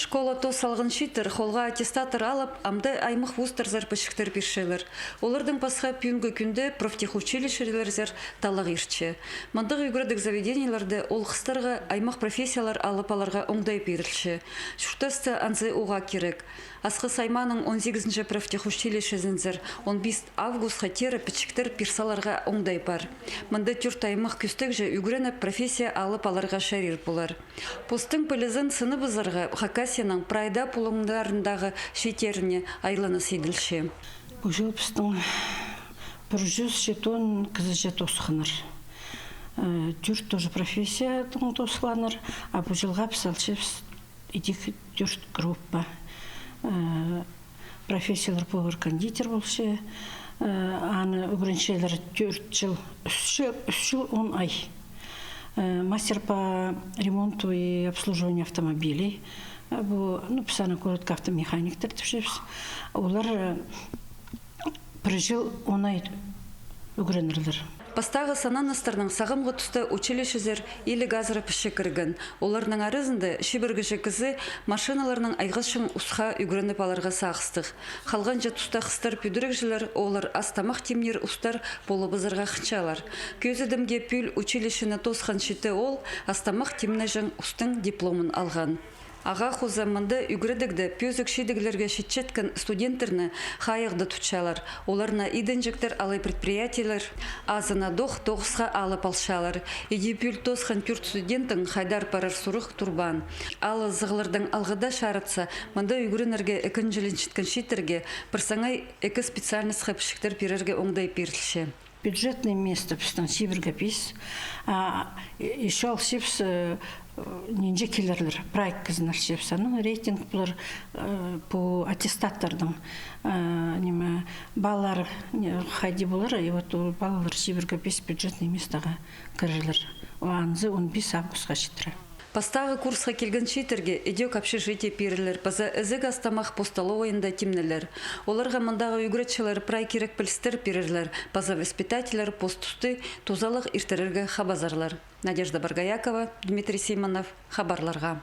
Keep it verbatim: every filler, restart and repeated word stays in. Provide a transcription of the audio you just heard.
Школа тоос салған чииттер холға аттестаттар алып, амды аймах вузтарзар пічіктер пирчелер. Олардаң пасха пӱӱнгі кӱнде профтехучилищелерзер таллағ иртче. Мындағ ӱгредіг заведениелерде ол хыстарға аймах профессиялар алып аларға оңдай пирілче. Чуртаста анзы уғаа кирек. Асхыс аймааның он сигізінҷі профтехучилищезінзер он пис августха теере пічіктер пир саларға оңдай пар. Мында тӧрт аймах кӧстегҷе ӱгреніп, профессия алып аларға чарир полар. Постың пілізін сыныбызарға Хакасияның прай даа пулуңнарындағы чииттеріне айланыс иділче. Пу чыл пістің пір чӱс читон кізі тоосханнар. Э, тӧрт тоже профессиядаң тоосханнар, а пу чылға піс алчабыс идӧк тӧрт группа. Э, профессиялар повар-кондитер полча. Э, аны ӱгренчелер тӧрт чыл, ӱс чыл, ӱс чыл он ай. Э, мастер по ремонту и обслуживанию автомобилей. Э, пу, ну, піс аны коротко автомеханиктер тіпчебіс. Олар, э, пір чыл он ай ӱгренерлер. Пастағы сананыстарның сағамғы туста училищезер иліг азыра пісче кірген. Оларның аразында чибіргіҷе кізі машиналарның айғасчаң усха ӱгреніп аларға сағыстығ. Халғанҷы туста хыстар пӱдірігҷілер, олар ас-тамах тимнир устар полыбызарға хынчалар. Кӧзідімге, пӱӱл училищені тоосхан читі оол ас-тамах тимнеҷең устың дипломын алған. Ағаа хоза мында ӱгредігде пӧзік чидіглерге читчеткен студенттерні хайығда тутчалар. Оларны идінҷектер алай предприятиелер азынадох тоғысха алып алчалар. Иди пӱӱл тоосхан тӧрт студенттің хайдар парар сурығ турбаан. Алызығлардаң алғыда чарытса, мында ӱгренерге ікінҷіленчеткен чииттерге пір саңай ікі специальностьха пічіктер пирерге оңдай пирілче. Бюджетное место пістің чибірге пис. А, и-, ещё алчабыс, э, нинҷе килерлер, прай кізіні алчабыс. Аның рейтинг полар, э, по аттестаттарның, э, ниме, баллар, не, хайди полар, и вот ол баллар чибірге пис бюджетный местоға кірерлер. О, анзы он пис августха читіре. Пастағы курсха килген чииттерге идӧк общежитие пирерлер, паза ізіг ас-тамах пу столовойында тимнелер. Оларға мындағы ӱгретчілер прай кирек пілістер пирерлер, паза воспитательлер пос тусты тузалығ иртірерге хабазарлар. Надежда Боргоякова, Дмитрий Симонов, хабарларға.